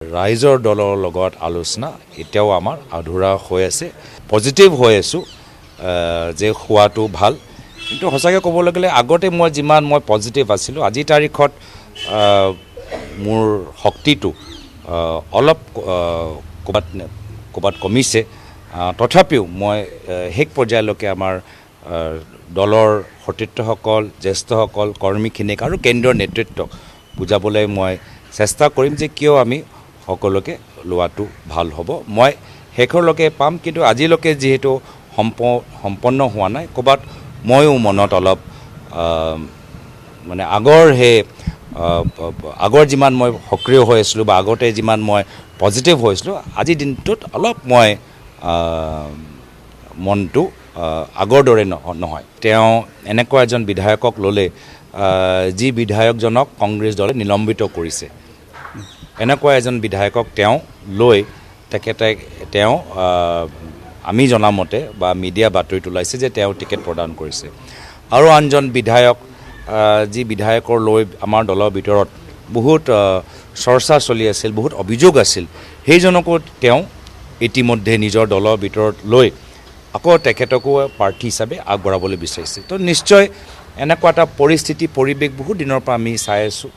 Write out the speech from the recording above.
ৰাইজৰ দলৰ লগত আলোচনা এতিয়াও আমাৰ আধৰুৱা হৈ আছে। পজিটিভ হৈ আছোঁ যে হোৱাটো ভাল। কিন্তু সঁচাকৈ ক'বলৈ গ'লে আগতে মই যিমান মই পজিটিভ আছিলোঁ, আজিৰ তাৰিখত মোৰ শক্তিটো অলপ ক'ৰবাত ক'ৰবাত কমিছে। তথাপিও মই শেষ পৰ্যায়লৈকে আমাৰ দলৰ সতীৰ্থসকল, জ্যেষ্ঠসকল, কৰ্মীখিনিক আৰু কেন্দ্ৰীয় নেতৃত্বক বুজাবলৈ মই চেষ্টা কৰিম যে কিয় আমি সকলোকে লোৱাটো ভাল হ'ব। মই শেষলৈকে পাম, কিন্তু আজিলৈকে যিহেতু সম্পন্ন হোৱা নাই, ক'ৰবাত ময়ো মনত অলপ মানে আগৰ সেই আগৰ যিমান মই সক্ৰিয় হৈ আছিলোঁ বা আগতে যিমান মই পজিটিভ হৈছিলোঁ, আজিৰ দিনটোত অলপ মই মনটো আগৰ দৰে নহয়। তেওঁ এনেকুৱা এজন বিধায়কক ল'লে যি বিধায়কজনক কংগ্ৰেছ দলে নিলম্বিত কৰিছে, এনেকুৱা এজন বিধায়কক তেওঁ লৈ তেখেতে তেওঁ আমি জনামতে বা মিডিয়া বাতৰিত ওলাইছে যে তেওঁ টিকেট প্ৰদান কৰিছে। আৰু আনজন বিধায়ক, যি বিধায়কৰ লৈ আমাৰ দলৰ ভিতৰত বহুত চৰ্চা চলি আছিল, বহুত অভিযোগ আছিল, সেইজনকো তেওঁ ইতিমধ্যে নিজৰ দলৰ ভিতৰত লৈ আকৌ তেখেতকো প্ৰাৰ্থী হিচাপে আগবঢ়াবলৈ বিচাৰিছে। তো নিশ্চয় এনেকুৱা এটা পৰিস্থিতি, পৰিৱেশ বহুত দিনৰ পৰা আমি চাই আছোঁ।